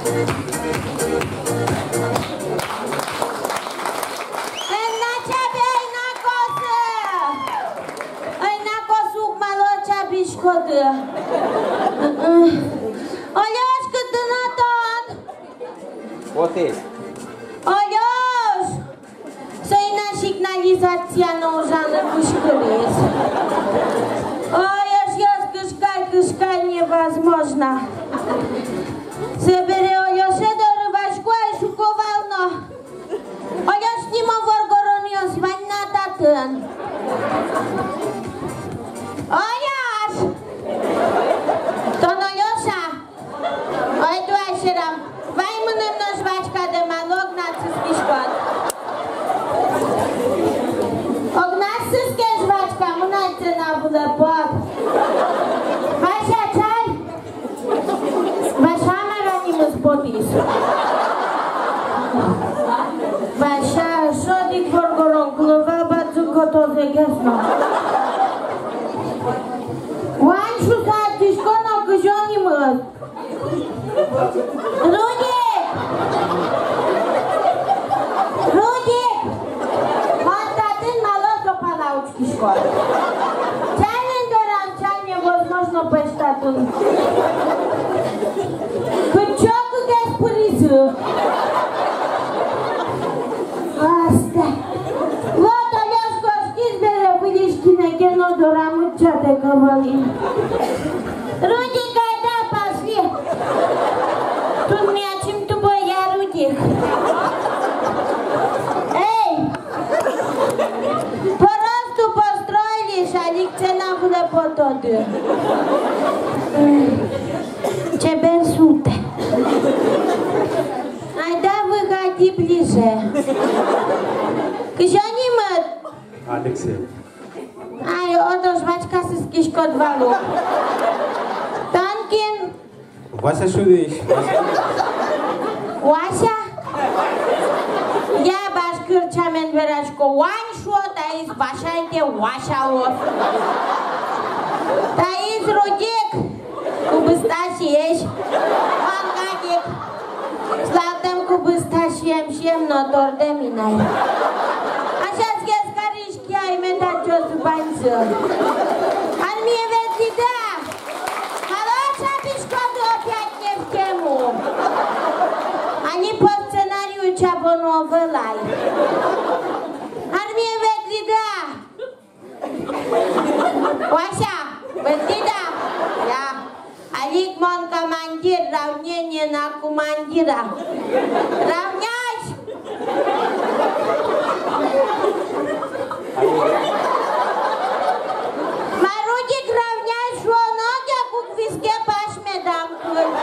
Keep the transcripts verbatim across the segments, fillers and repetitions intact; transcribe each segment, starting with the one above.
Эн на чабе, эн на косы! Эн на косы, уг малы чабиськоды. Олёш, кытын тон? Вот и. Олёш! Со ина сигнализация но ужаны кышкылӥз. Ой, эшъёс, кышкай, кышкай, невозможно. Собере Олёше доры васько ай, шуко вал но: Олёш, нимо воргоронъёс вань на татын. Олёш! Тон Олёш-а? Ой, туэ сьӧрам. Вай мыным но жвачкадэ, малы огнад сыскиськод? Огнад сыске жвачка, мынай цена вылэ пот. Вася, чай. Вася, мар-а нимыз потӥз. Вася, шӧдӥк воргорон, кулэ вал бадӟым котозэ гес но. Вань шуса адӟисько но, кызьы нимыз? Рудик! Рудик! Мон татын, малы со пала учкиськод? Чален дорам, чален, возможно, пӧсь татын. Кыӵе кыкез пыризы. Астэ. Вот Олёш кошкиз бере, выльысь кинэ ке но дорамы чатэ кавалин. Рудик, айда, пошли. Туннэ ачим тубо, я, Рудик. Эй! По росту построились, али цена вылэ потоды. Чебер султэ. Айда, выходи ближе. Кызьы нимыд? Алексей. Ай, отын жвачка сыскиськод вал ук. Тон кин? Вася шуисько. Вася? Я башкир сямен верасько: вань шуо, таиз Вася интые, Вася луоз. Таиз Рудик, кубиста сиесь. Вань кадик. Сылалтэм кубиста сием, сием но тордэм ини ай. Асьсэ гес кариськи ай мед адӟозы ваньзы. Армие ветлӥды-а? Малы чаписькоды опять не в тему? Али по сценарию чабоно ӧвӧл ай. Армие ветлӥды-а? Вася, ветлӥд-а? Я. Али ик мон командир, равнение на командира. Равняйсь! Ма, Рудик, равняйсь шуоно ке, кук виске пась медам кыль.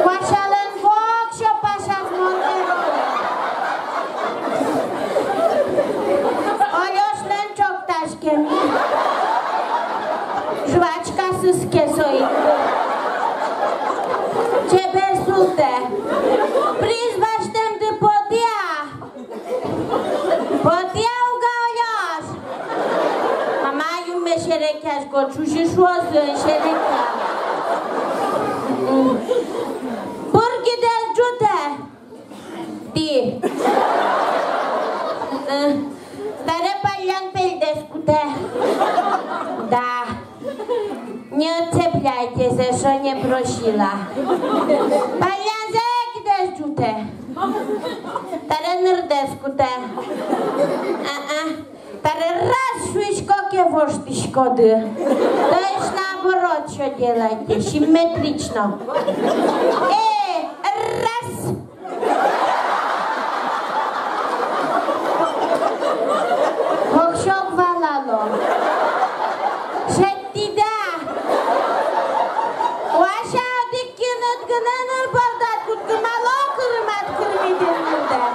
Васялэн воксё пасяз мон беро. Олёшлэн чоктаськем. Жвачка сыске соин. Чебер султэ. Приз басьтэмды потӥд-а? Потӥд-а уг, Олёш? Мама, юнме серекъяськод, шузи шуозы, серекъя. Пургидэс ӝутэ. Тӥ. Э, таре паллян пельдэс кутэ. Да. Не цепляйтесь, эшшо не просила. Паллянзэ кидэс ӝутэ. Таре нырдэс кутэ. А-а. Таре раз шуисько ке, воштӥськоды. То есть наоборот всё делайте, симметрично. Э, раз. Воксё ик валало. Шедьтӥд-а? Вася, одӥг киныд гинэ ныр бордад кутскы, малы кырымад кырмиды нырдэ.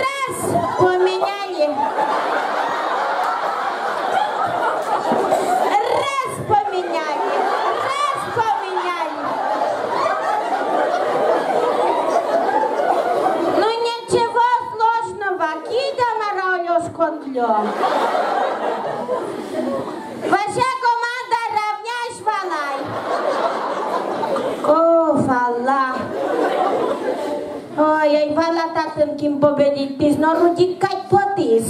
Раз, поменяли. Раз, поменяли. Раз, поменяли. Ой, ӧй вала татын, кин победить тӥз, но Рудик кадь потӥз.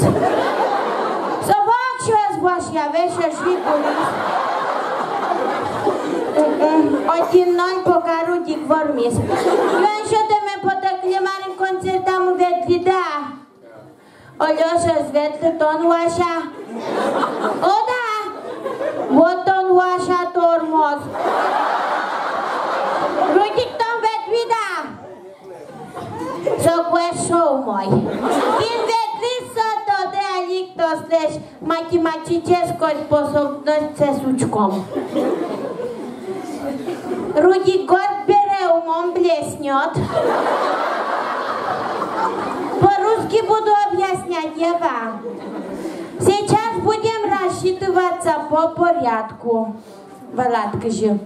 Со воксё ӧз вошъя, весь ӧжыт вуиз. Один ноль, пока Рудик вормиз. Юан сётэме потэ, кылем арын концертамы ветлӥд-а? Олёша, ӧз ветлы, тон, Вася. О да. Вот тон, Вася, тормоз. Рудик, тон ветлӥд-а? Со куэш шоу мой. Кин ветлӥз, со тодэ али ик тоослэсь математической способностьсэс учком. Рудик, горд бере, умом блеснёт. По-русски буду объяснять, Ева. Сейчас будем рассчитываться по порядку. Валад кызьы.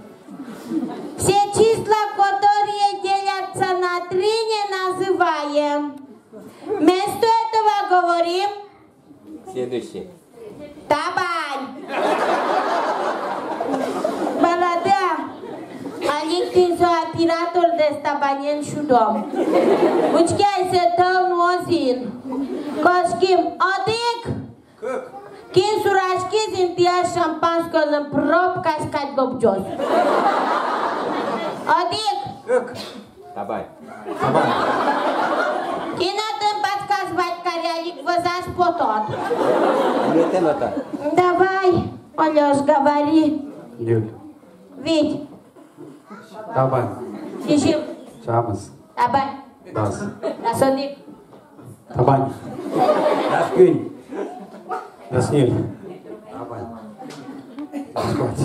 Все числа, которые делятся на три, не называем. Вместо этого говорим: следующий. Табань. Валад-а? Али ик тӥни со оператордэс табанен сюдом. Учке ай, сое тӧл нуоз ини. Кошким. Одӥг. Кык. Кин сураськиз, интыяз шампанскойлэн пробкаез кадь лобӟоз. Одӥг. Кык. Табань. Табань. Кин отын подсказывать каре, али ик вӧзаз потод. Милемлы но та. Давай, Олёш, говори. Ньыль. Вить. Табань. Сизьым. Чамыс. Табань. Дас. Дас одӥг. Табань. Дас куинь. Дас ньыль. Табань. Дас куать.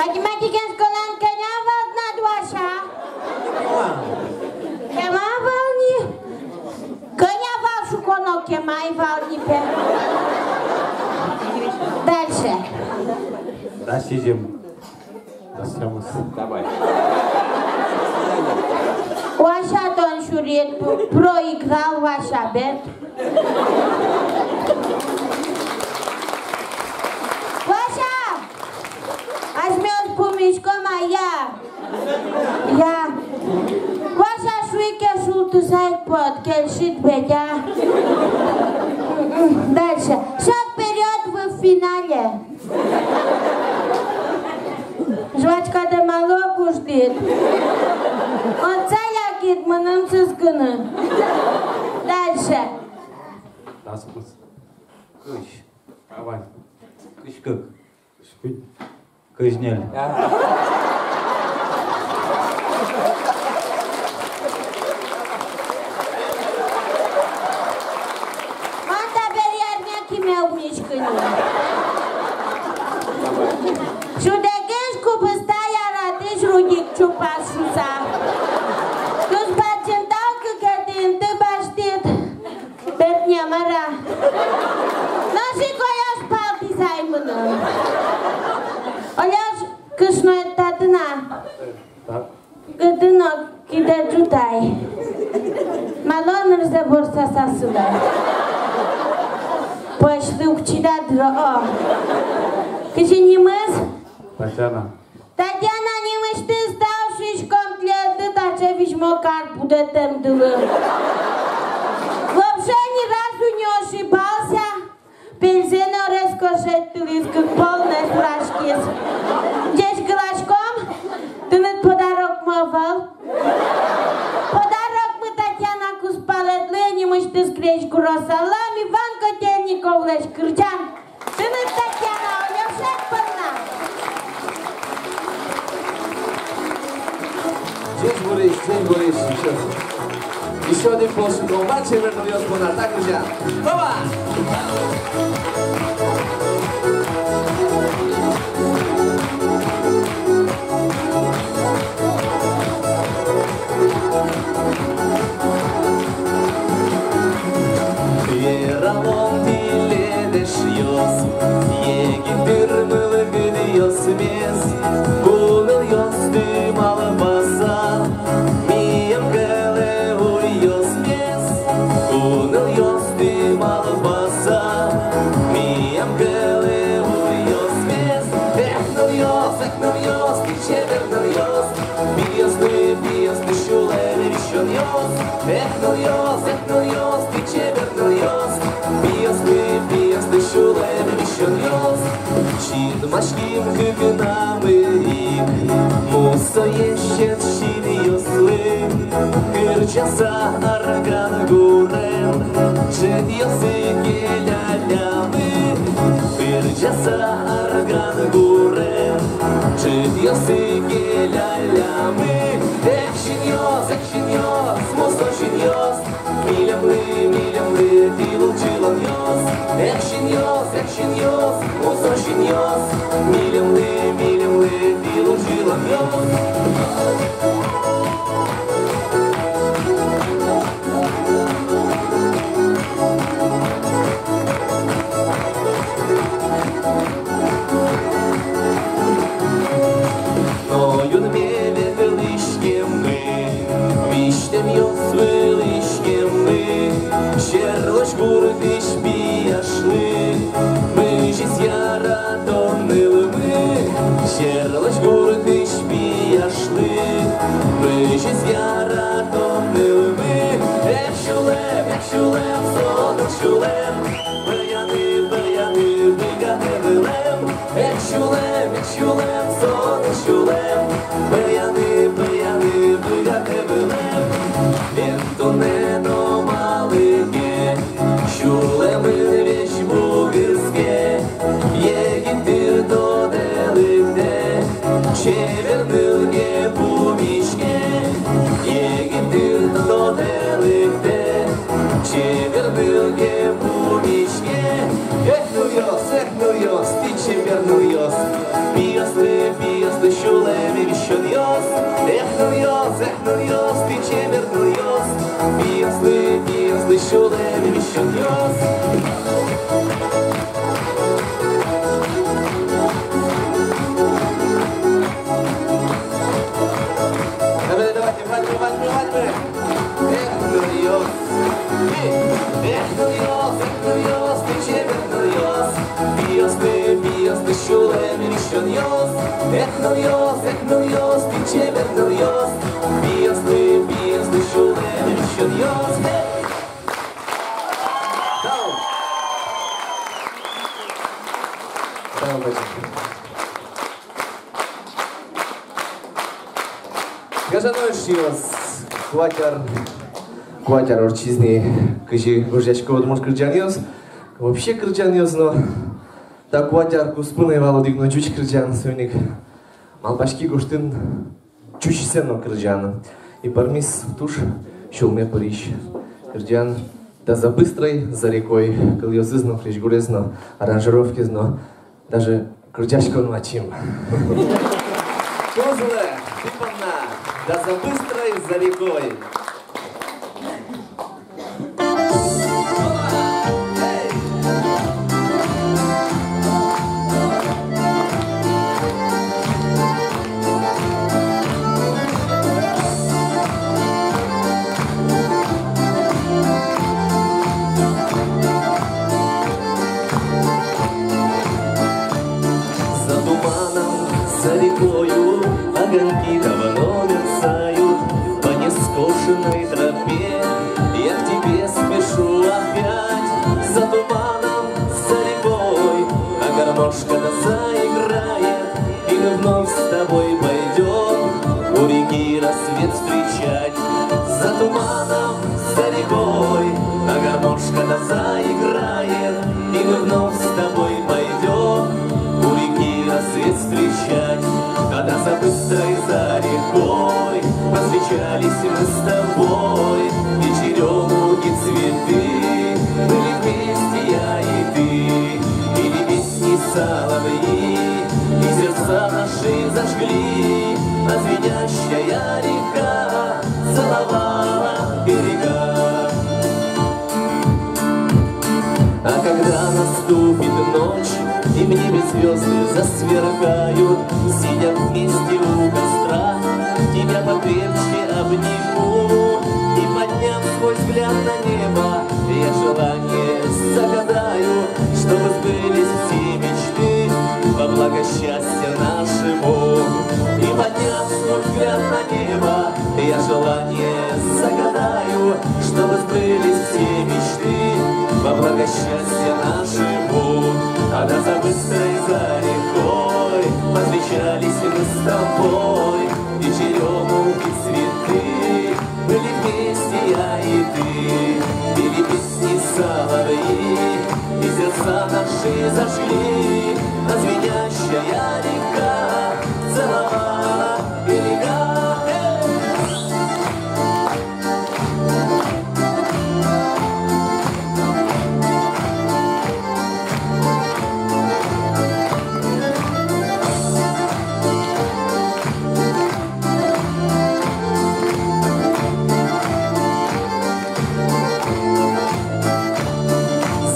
Математикаен школаын кӧня вал тынад, Вася? Кема вал ни. Кӧня вал шуко но, кема ӧй вал ни, пе. Дальше. Дас сизьым. Дас тямыс. Давай. Вася, тон сюрет, проиграл, Вася, бен. Вася! Асьмеос пумиськом-а, я? Я. Вася, шуи ке, шултыса ик пот, кельшид ведь, а? Дальше. Шаг вперёд, вы в финале. Жвачкадэ малы уг уждӥд? Отчы лякид, мыным сыскыны. Дальше. Дас куинь. Кызь. Давай. Кызь кык. Кызь куинь. Кызь ньыль. Мон табере армия киме ум миськы ни. Шудэгес кубиста яратӥсь Рудик Чупас шуса. Туж бадӟым тау, кыкетӥ инты басьтӥд. Бертне мар-а? Нош ик Олёш палтӥз ай мыным. Олёш, кышноед татын-а? Так. Гыды но киде ӝут ай. Малы нырзэ ворсаса сылэ? Пӧсьлы уг чида дыр, о. Кызьы нимыз? Татьяна. Татьяна, нимысьтыз тау шуиськом тӥледлы таӵе визьмо кар будэтэмдылы. Вообще ни разу не ошибался. Пельзэ но резко шедьтылӥз, кык пол но сураськиз. Ӟечкыласьком, тыныд подарокмы ӧвӧл. Подарокмы Татьяна кузпалэдлы нимысьтыз крезьгур салам Иван Котельниковлэсь кырӟан. Тыныд, Татьяна, Олёшед понна. Ӟечбуресь, ӟечбуресь, ещё. Ещё один пол шуиськом вань чебер нылъёс понна та кырӟан. Опа! Вералом тӥледлы, эшъёс, егит дыр мылкыдъёсмес, кунылъёсты малпаса, милям кылэ уйёсмес, кунылъёсты малпаса, милям кылэ уйёсмес. Эх, нылъёс, эх, Нылъёс, тӥ чебер нылъёс, пиослы, пиослы сюлэм висёнъёс. Эх, нылъёс, эх, нылъёс, тӥ чебер нылъёс, пиослы, пиослы сюлэм висёнъёс. Синмаським кыкнамы ик мусоесь синъёслы, кырӟаса арган гурен, ӝытъёсы келяллямы, кырӟаса арган гурен, ӝытъёсы келяллямы. Эх, синъёс, эх, синъёс, мусо синъёс, милемлы, милемлы тӥ лулчиланъёс. Эх, синъёс, эх, синъёс, мусо синъёс, милемлы, милемлы тӥ лулчиланъёс. Но юнме ветлӥськеммы, визьтэмъёс вылӥськеммы, сьӧралозь гуртысь пияшлы, мызьы яратон нылмы, сьӧралозь гуртысь пияшлы, мызьы яратон нылмы. Эх, сюлэм, эх, сюлэм, со дыр сюлэм, пӧяны, пӧяны быгатэ вылэм. Эх, сюлэм, эх, сюлэм, со дыр сюлэм, пӧяны, пӧяны быгатэ вылэм. Бен туннэ но малы ке сюлэмын весь бугырске, егит дыр тодэ лыктэ, чебер нылге пумиське. Егит дыр тодэ лыктэ, чебер нылге пумиське. Эх, нылъёс, эх, нылъёс, тӥ чебер нылъёс, пиослы, пиослы сюлэм висёнъёс. Эх, нылъёс, эх, нылъёс, тӥ чебер нылъёс, пиослы, пиослы сюлэм висёнъёс. Давайте, давайте, вальмы, вальмы, вальмы. Эх, нылъёс. Эх, нылъёс, эх, нылъёс, тӥ чебер нылъёс, пиослы, пиослы сюлэм висёнъёс. Эх, нылъёс, эх, нылъёс, тӥ чебер нылъёс, пиослы, пиослы сюлэм висёнъёс. Эх! Тау. Тау, бачи. Гажано эшъёс, куать ар, куать ар ортчиз ни, кызьы гожъясько удмурт кырӟанъёс, вообще кырӟанъёс но. Та куать ар куспын ӧй вал одӥг но ӟуч кырӟан, соин ик малпаськи гожтыны ӟучсэ но кырӟаны. И пӧрмиз туж сюлме пырись кырӟан «Да за быстрой, за рекой». Кылъёсыз но, крезьгурез но, аранжировкаез но. Даже кырӟаськон ачим. Кузлы, тӥ понна «Да за быстрой, за рекой». За туманом, за рекою огоньки давно мерцают по нескошенной тропе. Я к тебе спешу опять. За туманом, за рекой, а гармошка-то заиграет, и мы вновь с тобой пойдём у реки рассвет встречать. За туманом, за рекой, а гармошка-то заиграет, и мы вновь с тобой пойдём у реки рассвет встречать. Когда за быстрой, за рекой повстречались мы с тобой, и черёмухи цвели, были вместе я и ты, пели песни соловьи, и сердца наши зажгли, а звенящая река целовала берега. А когда наступит ночь, и в небе звёзды засверкают, сидя вместе у костра, тебя покрепче обниму и, подняв свой взгляд на небо, я желание загадаю, чтобы сбылись все мечты во благо счастья нашему. Прощались мы с тобой, и черёмухи, цветы были вместе, я и ты. Пели песни соловьи, и сердца наши зажгли, а звенящая река целовала берега. Эй!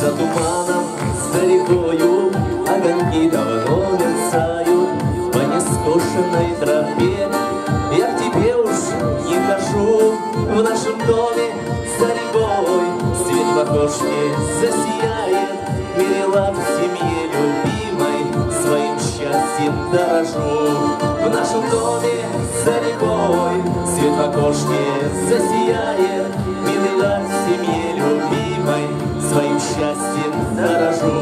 За туманом, за рекою огоньки давно мерцают по нескошенной тропе. Я к тебе уж не хожу, в нашем доме за рекой свет в окошке засияет. Милый лад в семье любимой, своим счастьем дорожу. В нашем доме за рекой свет в окошке засияет. Милый лад в семье любимой, своим счастьем дорожу.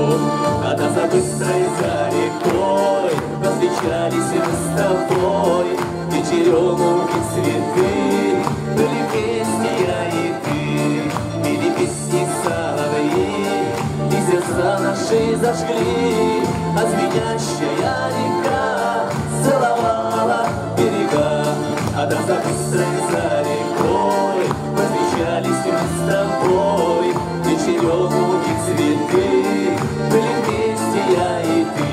Когда за быстрой, за рекой повстречались мы с тобой, и черёмухи, цветы были вместе, я и ты. Пели песни соловьи, и сердца наши зажгли, а звенящая река целовала берега. А там за быстрой, за рекой повстречались мы с тобой, и черёмухи, цветы были вместе, я и ты.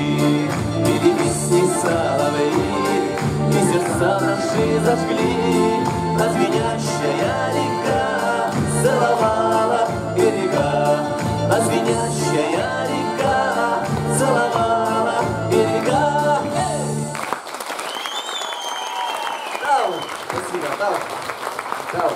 Пели песни соловьи, и сердца наши зажгли, а звенящая река целовала берега, а звенящая река целовала берега. Эй! Тау, спасибо, тау, тау.